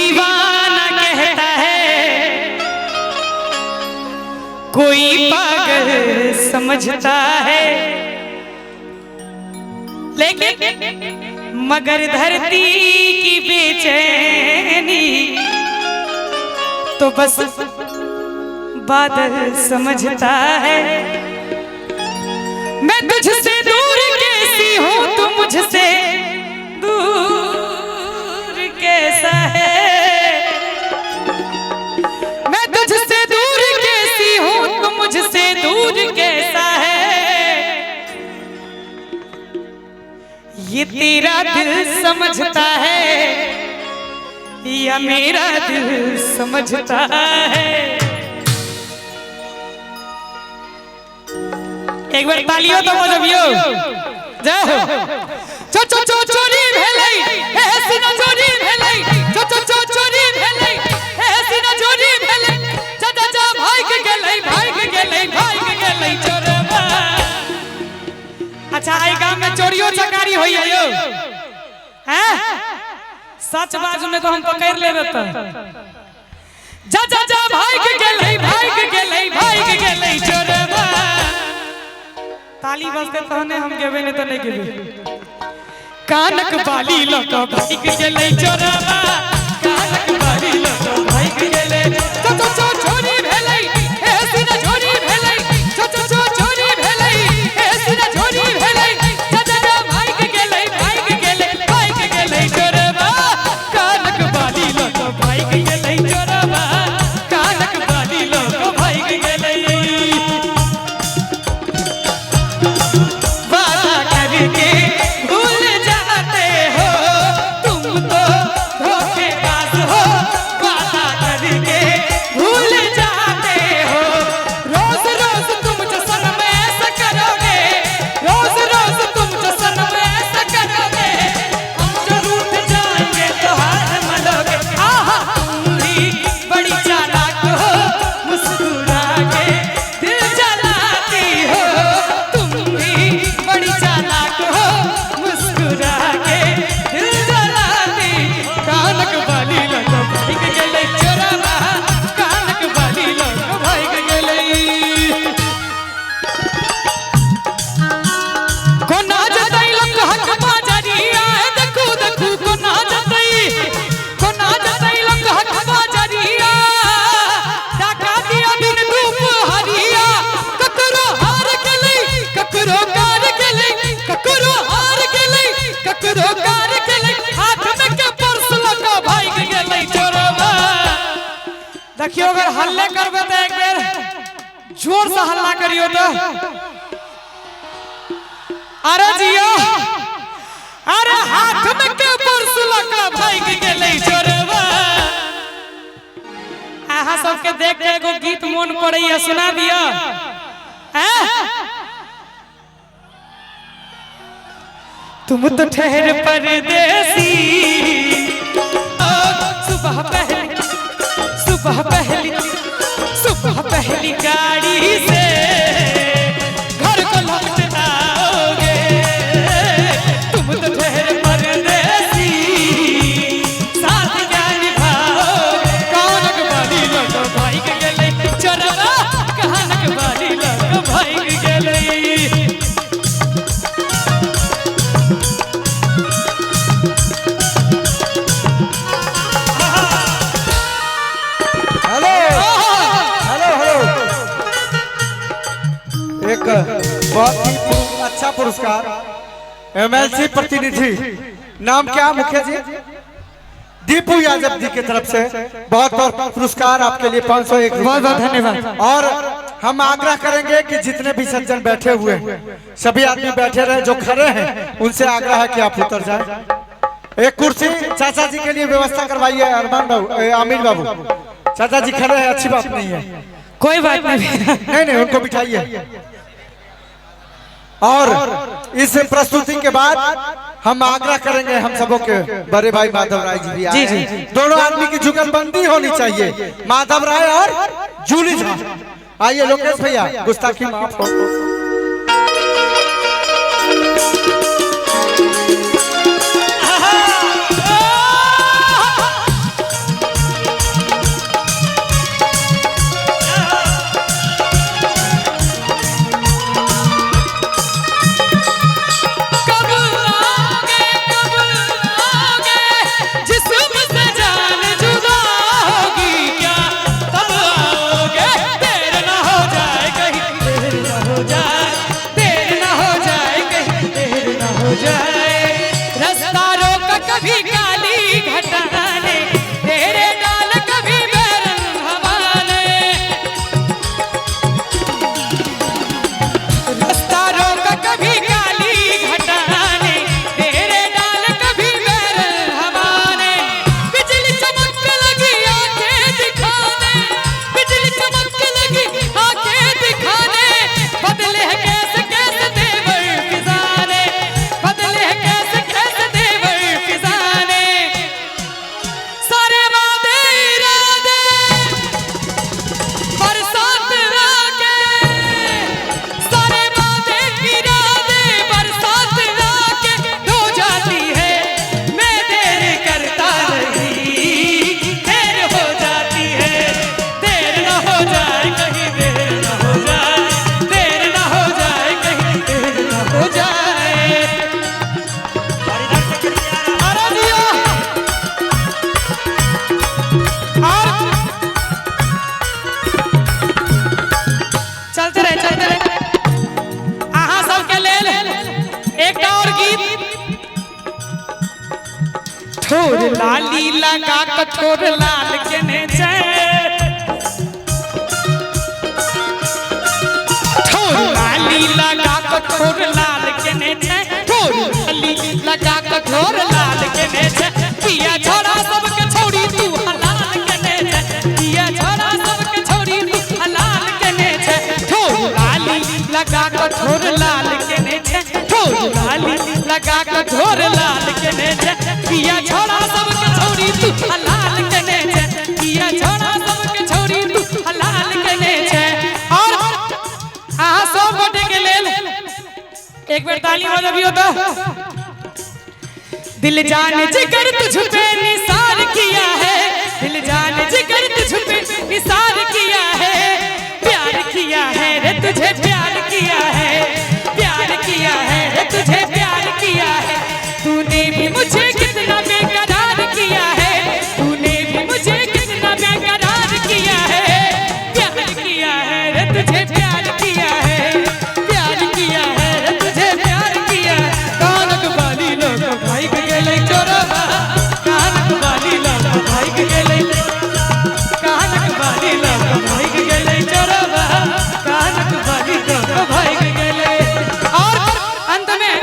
दीवाना कहता है, कोई पागल समझता है, लेकिन मगर धरती की बेचैनी तो बस बादल समझता है। मैं तुझसे दूर कैसी हूँ, तू मुझसे दूर कैसा है। मैं तुझसे दूर कैसी हूँ, तू मुझसे दूर कैसा है। ये तेरा दिल समझता है या मेरा दिल समझता है। एक बार तालियों तो बजबियो। जय हो। चो चो चो चोरी भेलै हे सीना चोरी भेलै, चो चो चो चोरी भेलै हे सीना चोरी भेलै, जा जा जा भाग गेलै भाग गेलै भाग गेलै चोरबा। अच्छा आई गांव में चोरियो चकारी होई है यो हैं? सच बाजू में तो हम पकड़ लेबे त। जा जा जा भाग गेलै भाग गेलै भाग गेलै चोरबा। ताली बजते तहने हम गेबे नहीं तो नहीं गेबे। कानक बाली लक भाग गेलै चोरबा, कानक बाली लक भाग गेलै। चो चो चो चोरी भेलै हे सीना चोरी भेलै, चो चो चो चोरी भेलै हे सीना चोरी भेलै, जा जा जा भाग गेलै भाग गेलै भाग गेलै चोरबा, कानक बाली लक भाग गेलै चोरबा, कानक बाली लक भाग गेलै। वादा करके भूल जाते हो तुम तो धोखेबाज हो, वादा करके भूल जाते हो। रोज रोज तुम जो सनम ऐसा करोगे, रोज रोज तुम जो सनम ऐसा करोगे, हम जो रूठ जाएंगे तो हाथ मलोगे। आहा तुम भी बड़ी चालाक हो, मुस्कुरा के दिल जलाती हो, तुम भी बड़ी चालाक हो, मुस्कुरा के दिल जलाती। कानक बाली लग भाग गेलै चोरबा, कानक बाली लग भाग गेलै। कोना जतै लोक हक बाजरिया, देखू देखू कोना जतै, कोना जतै लोक हक बाजरिया, डाका दिया दिन दुपहरिया, ककरो हार गेलै ककरो कार गेलै, ककरो हार गेलै ककरो कार गेलै, हाथ में के पर्स लऽ कऽ भागि गेलै चोरबा। देखियो अगर हल्ले करबै तऽ एक बेर जोर से हल्ला करियो तो। अरे जियो, अरे हाथ में के पर्स लऽ कऽ भागि गेलै चोरबा। अहाँ सबके देख के एगो गीत मोन पड़ैया, सुना दिअ। हैं? तुम तो ठहर परदेसी, ओ सुबह पहली, सुबह पहली, सुबह पहली गाड़ी से घर को लौट आओगे। तुम तो ठहर परदेसी, साथ क्या निभाओगे। कानक बाली लग भाग गेलै चोरबा, कानक बाली लग भाग गेलै। हेलो हेलो हेलो, एक बहुत ही अच्छा पुरस्कार एमएलसी प्रतिनिधि, नाम क्या मुखिया जी, दीपू यादव जी की तरफ से बहुत बहुत पुरस्कार आपके लिए 501। बहुत बहुत धन्यवाद। और हम आग्रह करेंगे कि जितने भी सज्जन बैठे हुए हैं सभी आदमी बैठे रहे, जो खड़े हैं उनसे आग्रह है कि आप उतर जाएं। एक कुर्सी चाचा जी के लिए व्यवस्था करवाइए, अरमान बाबू, आमिर बाबू। चाचा जी खड़े हैं, अच्छी बात नहीं है। कोई बात नहीं। नहीं नहीं, उनको बिठाइए। और इस प्रस्तुति के बाद हम आग्रह करेंगे हम सबों के बड़े भाई माधव राय जी भी आए जी, जी। हैं। दोनों आदमी की जुगलबंदी होनी चाहिए, माधव राय और जूली झा। आइए लोकेश भैया, गुस्ताखी माफ हो। लगा कठोर लाल केने छै। ठोर लाली लगा कठोर लाल केने छै, ठोर लाली लगा कठोर लाल केने छै। किया छोरा सबके छोड़ी तू हलाल केने छै, किया छोरा सबके छोड़ी तू हलाल केने छै। ठोर लाली लगा कठोर लाल केने छै, ठोर लाली लगा कठोर लाल केने छै। किया छोरा सबके छोड़ी तू हलाल केने छै, किया छोरा सबके छोड़ी तू हलाल केने छै। और अहाँ सब गोटे के लेल एक बेर ताली बजबियौ तो। दिल जान जिगर तुझ पे निसार किया है, दिल जान जिगर तुझ पे निसार किया है। प्यार किया है रे तुझे प्यार किया है, प्यार किया है रे तुझे प्यार किया है। तूने भी मुझे कितना बेकरार किया है, तूने भी मुझे कितना बेकरार किया है। प्यार किया है रे तुझे प्यार किया है, प्यार किया है रे तुझे प्यार किया। कानक बाली लोग भाग गेलै चोरबा, कानक बाली लोग भाग गेलै, कानक बाली लोग भाग गेलै चोरबा, कानक बाली लोग भाग गेलै। और अंत में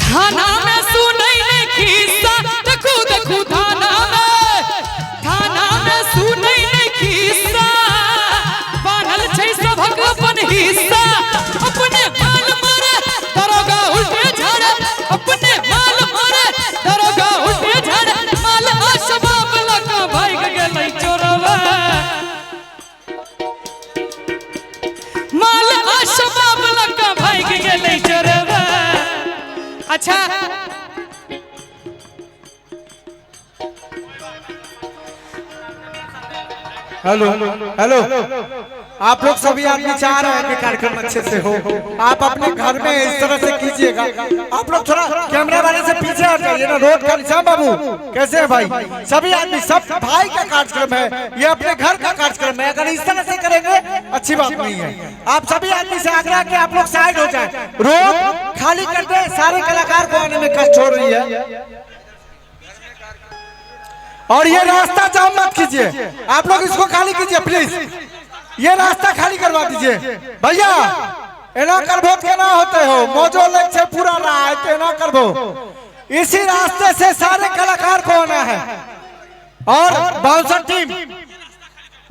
थाना में सुनै ने खिस्सा, देखू देखू थाना में सुनै ने खिस्सा। बान्हल छै सभक अपन हिस्सा, अपने माल मारे दरोगा उल्टे झाड़े, अपने माल मारे दरोगा उल्टे झाड़े। माल आशबाब लगा भाग गेलै चोरबा, माल आशबाब लगा भाग गेलै चोरबा। अच्छा हेलो हेलो, आप लोग सभी आदमी चाह रहे हैं कि कार्यक्रम अच्छे से हो, आप अपने घर में इस तरह से कीजिएगा। आप लोग थोड़ा कैमरा वाले से पीछे हट जाइए ना, रोड का निशान बाबू कैसे है भाई। सभी आदमी, सब भाई का कार्यक्रम है, ये अपने घर का कार्यक्रम है, अगर इस तरह से करेंगे अच्छी बात नहीं है। आप सभी आदमी से आग्रह कि आप लोग साइड हो जाए, रोड खाली कर दे, सारे कलाकार को आने में कष्ट हो रही है। और ये रास्ता जाम मत कीजिए, आप लोग इसको खाली कीजिए प्लीज, ये रास्ता खाली करवा दीजिए भैया। एना करबो केना होते हो, मौजो लग छे पूरा रात एना करबो। इसी रास्ते से सारे कलाकार को आना है। और बाउंसर टीम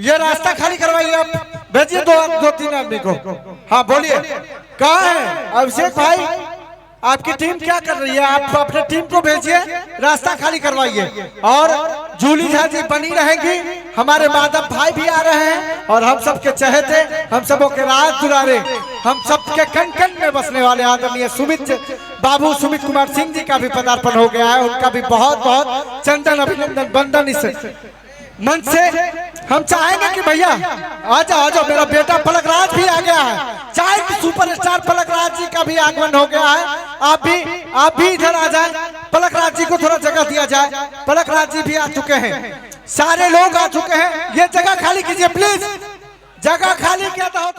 ये रास्ता खाली करवाइए, आप भेजिए दो तीन आदमी को। हाँ बोलिए, कहाँ है अभिषेक भाई, आपकी टीम क्या कर रही है? आप अपने टीम को भेजिए, रास्ता खाली करवाइए। और जूली झा जी बनी रहेंगी, हमारे माधव भाई भी आ रहे हैं, और हम सबके चहेते, हम सबों के राज दुलारे, हम सबके कन कन में बसने वाले आदरणीय सुमित बाबू सुमित कुमार सिंह जी का भी पदार्पण हो गया है, उनका भी बहुत बहुत चंदन अभिनंदन बंदन इस मन से। हम चाहेंगे कि भैया आ जाओ आ जाओ, मेरा बेटा पलक राज भी आ गया है, चाइल्ड सुपरस्टार पलक राज जी का भी आगमन हो गया है। आप भी इधर आ जाए, पलक राज जी को थोड़ा जगह दिया जाए। पलक राज जी भी आ चुके हैं, सारे लोग आ चुके हैं। ये जगह खाली कीजिए प्लीज, जगह खाली किया था।